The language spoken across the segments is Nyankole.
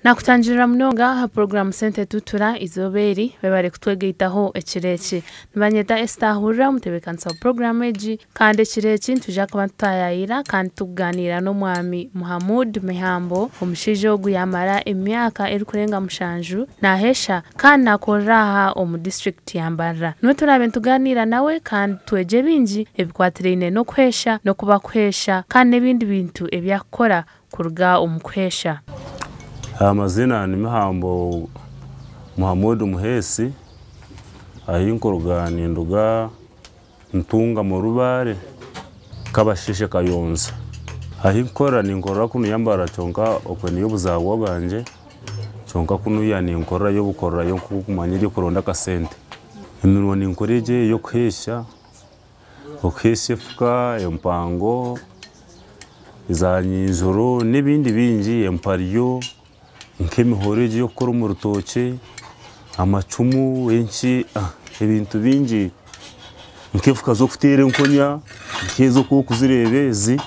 Naakutangirira munonga aha puroguraamu Sente Tutura eizooba eri, webare kutwegaitaho ekiro eki. Nibanyeta Esther Ahurira omutebeekanisa wa puroguraamu egi kandi ekiro eki nitwija kuba nitutaayaayira kandi turikugaaniira n'omwami Muhamood Mihambo. Omushaija ogu yaamara emyaka erikurenga mushanju naaheesha kandi naakorera aha omu disiturikiti ya Mbarara. Niwe turaabe nitugaaniira nawe kandi twegye bingi ebikwatiraine n'okuheesha n'oku barikuheesha kandi n'ebindi bintu ebi arikukora kuruga omu kuheesha. Amazina ni Mihambo Muhamood Muheesi, ahi nkuruga ninduga Ntungamo Rubare, Kabasheshe Kayonza. Ahi nkukorera ninkorera kunuya Mbarara kyonka okwe niyo obuzaarwa bwangye kyonka kunuya ninkorerayo obukorerayo nk'oku orikumanya ery'okuronda akasente. Emirimo ninkora egi ey'okuheesha. Okuheesa efuka, empango, za nyinjoro n'ebindi bingi emparyo nk'emihoro egi ey'okukora omu rutookye, amacumu enki ebintu bingi nk'efuka z'okuteera enkonya nk'ezi oku orikuzireeba ezi.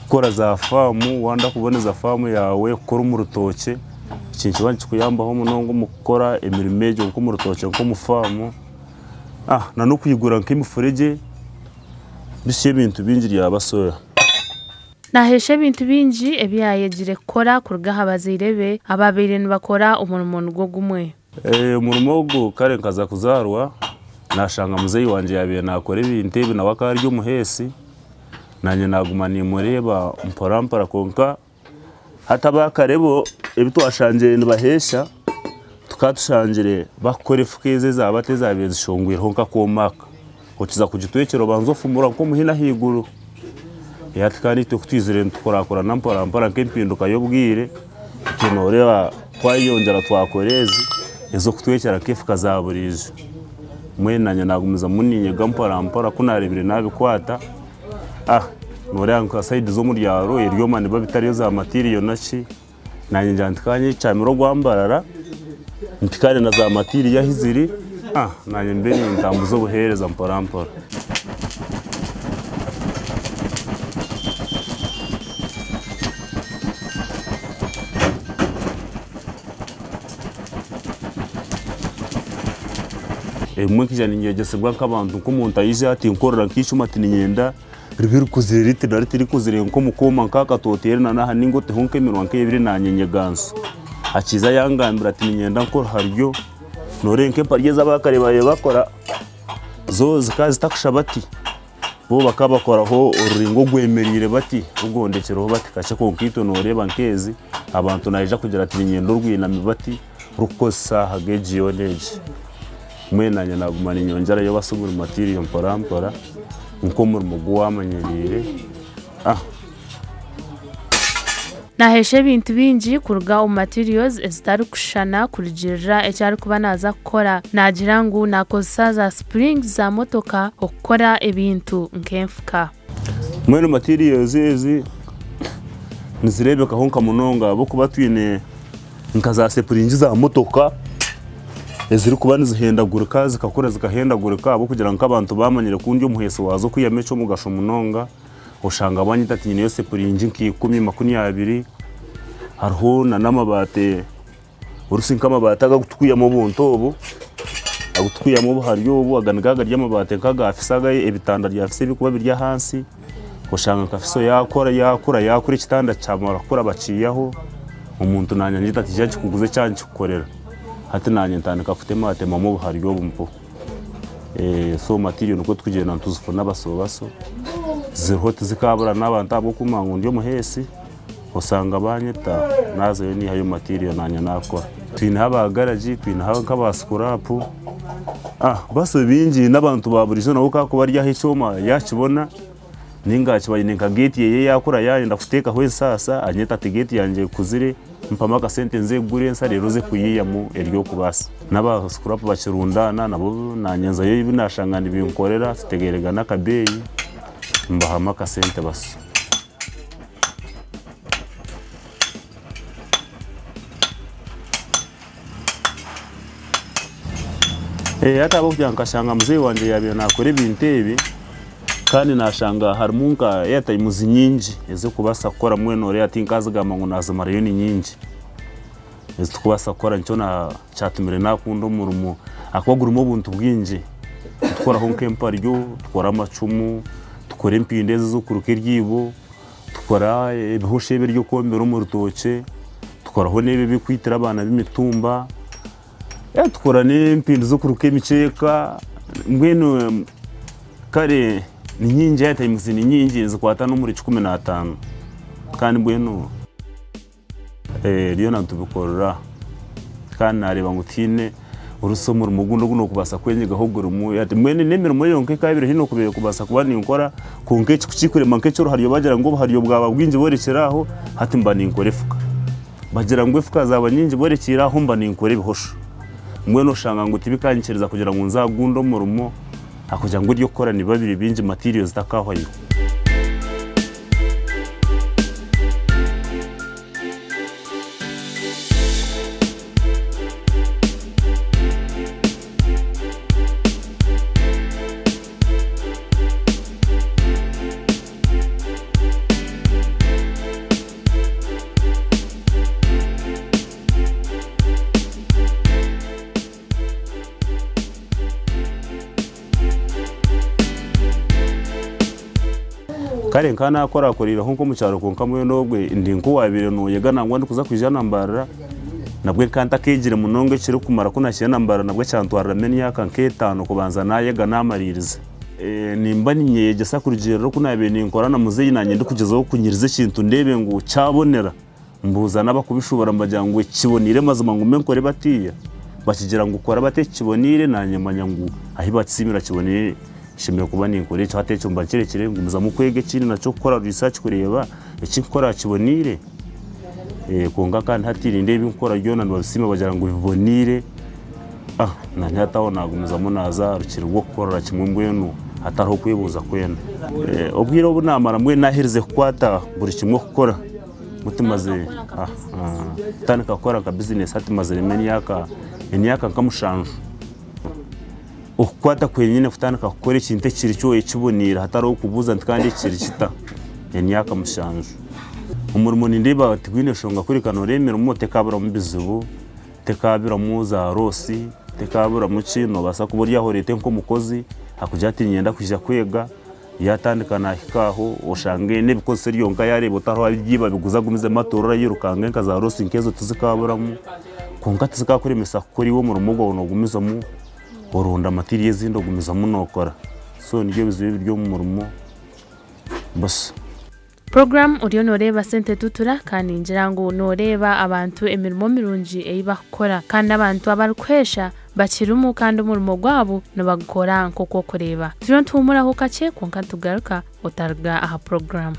Kukora za faamu waayenda kuboneza faamu yaawe kukora omu rutookye eki nikiba nikikuyambaho munonga omu kukora emirimo egyo nk'omu rutookye nk'omu faamu n'okwigura nk'emifuregye bisi ebintu bingi byaba soya. Naaheesha ebintu bingi ebi yaayegire kukora kuruga aha bazaire be abaabaire nibakora omurimo nigwo gumwe. Omurimo ogu kare nkaza kuzaarwa naashanga muzeeyi wangye yaabaire naakora ebintu ebi nawe akaba ari omuheesi naanye naaguma nimureeba mpora mpora kwonka hati abaakare bo ebi twashangire nibaheesha tukaba tushangire barikukora efuka ezi eza bati ezaabaire zishongwireho nk'akooma aka, okiza kugitwekyera obanza ofumura nk'omuhini ahaiguru. Hati kandi itwe ku twizire nitukurakurana mpora mpora nk'empinduka y'obwire, itwe nooreeba twayeyongyera twakora ezi ez'okutwekyera nk'efuka za buriijo. Mbwenu naanye naagumizamu niinyega mpora mpora ku naareebire naabikwata, nooreeba nka sayidi z'omu byaro ebyoma nibiba bitariyo za material naki, naanye ngira nti ka nyekyamire ogwa Mbarara mpikane na za material ahu ziri, naanye mbe nintambuza obuheereza mpora mpora. Ebimwe nkaija ninyegyesibwa nk'abantu nk'omuntu aija ati nkorera nk'eicuma ati niinyenda ribe rikuzire riti nari tirikuzire nk'omu kooma nk'aka tooteere na n'aha nainga oteho nk'eminwa nk'ebiri naanye nyegansa. Akiija yangambira ati niinyenda nkore aharyo nooreeba nk'empare ezi abaakare baabaire bakora zo zikaba zitakushusha bati. Bo bakaba bakoraho oruringo orwemereire bati rugondekyereho bati kakye kwonka itwe nooreeba nk'ezi abantu naija kugira ati niinyenda orwinami bati rurikukozesa aha geegi yoona egi. Mbwenu naanye naaguma niinyongyerayo basi buri material mpora mpora nk'omurimo ogu waamanyiriire. Naaheesha ebintu bingi kuruga omu materials ezitarikushushana kurugiirira eki arikuba naaza kukora. Naagira ngu naakozesa za springs za motoka okukora ebintu nk'enfuka. Mbwenu materials ezi nizireebekaho nka munonga ahabw'okuba twine nka za sipuringi za motoka ezirikuba nizihendagurika zikakura zikahendagurika ahabw'okugira ngu nk'abantu baamanyire ku ndi omuheesi waazo kwihamu eky'omugasho munonga. Oshanga banyeta ati nyineyo sipuringi nka ikumi, makumyabiri, hariho n'amabaati orusi nk'amabaati agu agutukwihamu obuntu obu, agutukwihamu obuhari obu, aga nigo gari amabaati nk'aga fiso aga ebitanda bya fiso ebirikuba biri ahansi, oshanga nka fiso yaakora yaakura yaakura ekitanda kyamara kukura bakiihaho, omuntu naanye anyeta ati ija nkikuguze kyaba nikikukorera, hati naanye ntandika kutematemamu obuhari obu mpaho. So material nikwo turikugyenda nituzifuna baso baso, ziriho tizikabura n'abantu ahabw'okuba ngu ndi omuheesi, osanga banyeta naazayo niihayo material naanye naakora. Twineho aba garagi, twineho nk'aba sikurapu, baso baingi n'abantu ba buriijo nabo ku arikuba ari aha ekyoma yaakibona, Ninga akiba aine nka geeti ye yaakura yaayenda kuteekaho ensaasa, anyeta ati geeti yangye ekuzire mpamu akasente nze kugura ensa reero oze kuyiiyamu eri okubaasa. N'aba sikurapu bakirundaana nabo naanye nzayo ebi naashanga nibinkorera tutegeeregana akabeeyi mbahamu akasente baso. Hati ahabw'okugira ngu nkashanga muzeeyi wangye yaabaire naakora ebintu ebi kandi naashanga harimu nka airtimes nyingi ez'okubaasa kukora mbwenu oreeba tinkazigamba ngu naazimarayo ni nyingi ezitukubaasa kukora nikyo kyatumire naakunda omurimo ahakuba gurimu obuntu bwingi. Nitukoraho nk'emparyo, tukora amacumu, tukora empinda ezi ez'okuruka eryibo, tukora ebihosha ebi eby'okwombera omu rutookye, tukoraho n'ebi ebirikwitira abaana b'emitumba. Tukora n'empindu z'okuruka emikyeka mbwenu kare ni nyingi airtimes ni nyingi nizikwata n'omuri 15 kandi mbwenu byona nitubikorera kandi nareeba ngu tihaine orusa omurimo ogundi ogu nokubaasa kwenyigaho gurimu mbwenu n'emirimo yonka ekabaire haine okubaire kubaasa kuba ninkora kwonka eki kukikurema nk'eky'oruharyo bagira ngu obuharyo bwaba bwingi borekire aho hati mba ninkora efuka. Bagira ngu efuka zaaba nyingi borekyeire aho mba ninkora ebihosho. Mbwenu oshanga ngu tibikanyikiriza kugira ngu nze aha gundi omurimo ahakugira ngu eby'okukora nibiba biri bingi materials zitakahwayo. Kare nkaba nakorakoreireho nk'omu kyaro kwonka mbwenu obwe ndi nk'owaabaire nooyega nangwa ndikuza kwija na Mbarara nabwe nkaba ntakeegire munonga ekirikumara ku naahikire na Mbarara nabwe kyantwariramu emyaka nk'etaano kubanza naayega naamariiriza. Nimba niinyeyegyesa kurugiirira oku naabaire ninkora na muzeeyi naanye ndikugyezaho kunyiriza ekintu ndeebe ngu kyabonera. Mbuuza n'abakubishuubura mbagira ngu eki kiboniire mazima ngume nkore batiiya? Bakigira ngu kora bati eki kiboniire naanye manya ngu ahi bakisiimira kiboniire nshemereire kuba ninkora ekyo. Hati ekyo mba nkirekire ngumizamu kwega ekindi nakyo kukora research kureeba eki nkukora kiboniire. Kwonka kandi hati nindeeba ebi nkukora byona nibabisiima bagira ngu biboniire. Nanye hati aho naagumizamu naaza aha rukiri rw'okukorera kimwe mbwenu hatariho kwebuuza kwena. Obwire obu naamara mbwenu naaherize kukwata buri kimwe kukora hati mazire kutandika kukora nka bizinesi hati maziremu emyaka nka mushanju. Okukwata kwenyine kutandika kukora ekintu ekiri kyo ekiboniire hatariho kubuuza nti kandi eki kiri kita emyaka mushanju. Omurimo nindeeba tigwine nshonga kureka nooreeba emirimo tekaaburamu bizibu. Tekaaburamu za roosi, tekaaburamu ki, noobaasa kuba ori aho oreete nk'omukozi akugira ati niinyenda kwija kwega, yaatandika naahika aho oshange n'ebikozeso byonka yaareeba otariho abibyiba abiguze agumizemu atoorora airukange nka za roosi nk'ezo tizikaaburamu kwonka tizikaakuremesa kukora iwe omurimo gwawe noogumizamu oronda material ezindi ogumizamu nookora. So nibyo ebizibu ebiri omu murimo busa. Puroguraamu Oriyo Nooreeba Sente Tutura kandi ningira ngu nooreeba abantu emirimo mirungi ei barikukora kandi n'abantu abarikuheesha bakirimu kandi omurimo gwabo nibagukora nk'oku orikureeba. Turiyo nituhuumuraho kakye kwonka nitugaruka otaruga aha puroguraamu.